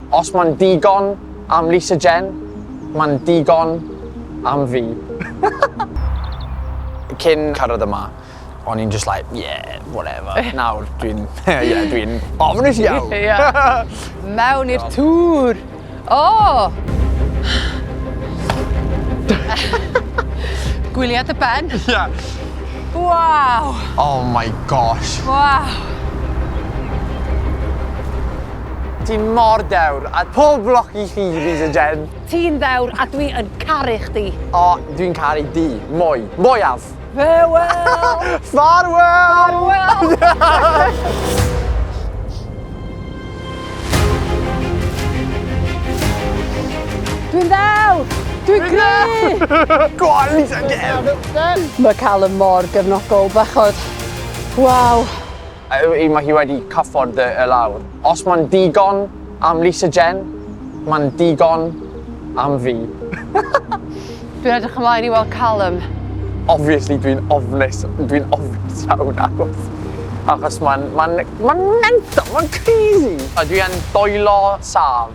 Os mae'n digon am Lisa Jen, mae'n digon am fi. Cyn cyrraedd yma, o'n i'n just like, yeah, whatever. Nawr dwi'n, yeah, dwi'n ofnus iawn. Yeah. Mewn i'r tŵr. O! Gwylia dy ben. Yeah. Waw! Oh my gosh. Waw! Ti'n mor dewr, a pob lwc i chi, Lisa Jen. Ti'n ddewr a dwi yn caru chdi. O, dwi'n caru di. Mwy. Mwyaf. Farewell! Farewell! Farewell! Dwi'n ddewr! Dwi'n gry! Go on, Lisa Jen! Mae Callum mor gefnogol, bechod. Waw. Mae hi wedi cyffordd y lawr. Os mae'n digon am Lisa Jen, mae'n digon am fi. Dwi'n edrych ymlaen i weld Callum. Obviously dwi'n ofnus, dwi'n ofnus iawn achos, achos mae'n ma ma mental, mae'n crazy. A dwi yn dwylo saf.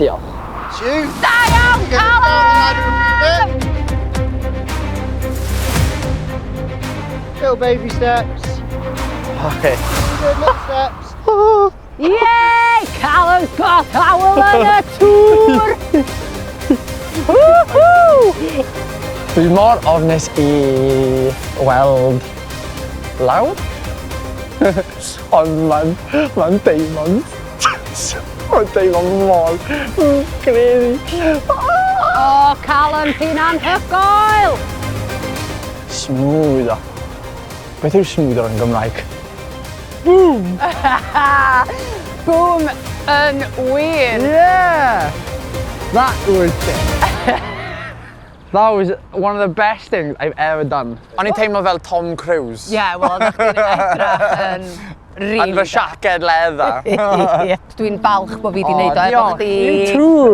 Diolch. Shoot! Da iawn, Callum! Little baby steps. Okay. Good little steps. Yay! Callum's got awel yn y tŵr! Woohoo! Dwi mor ofnus i weld lawr. Ond mae'n ma deimlo'n... Mae'n teimlo mor crazy. O, Callum, ti'n anhygoel! Smooth o. Beth yw smooth yn Gymraeg? Boom yn wir. Yeah! That was it. That was one of the best things I've ever done. O'n i'n teimlo fel Tom Cruise. Ie, yeah, wel, oeddech chdi'n edrych yn really Yn fy siaced leather. Dwi'n falch bod fi wedi O, gwneud o efo diolch. chdi. You too.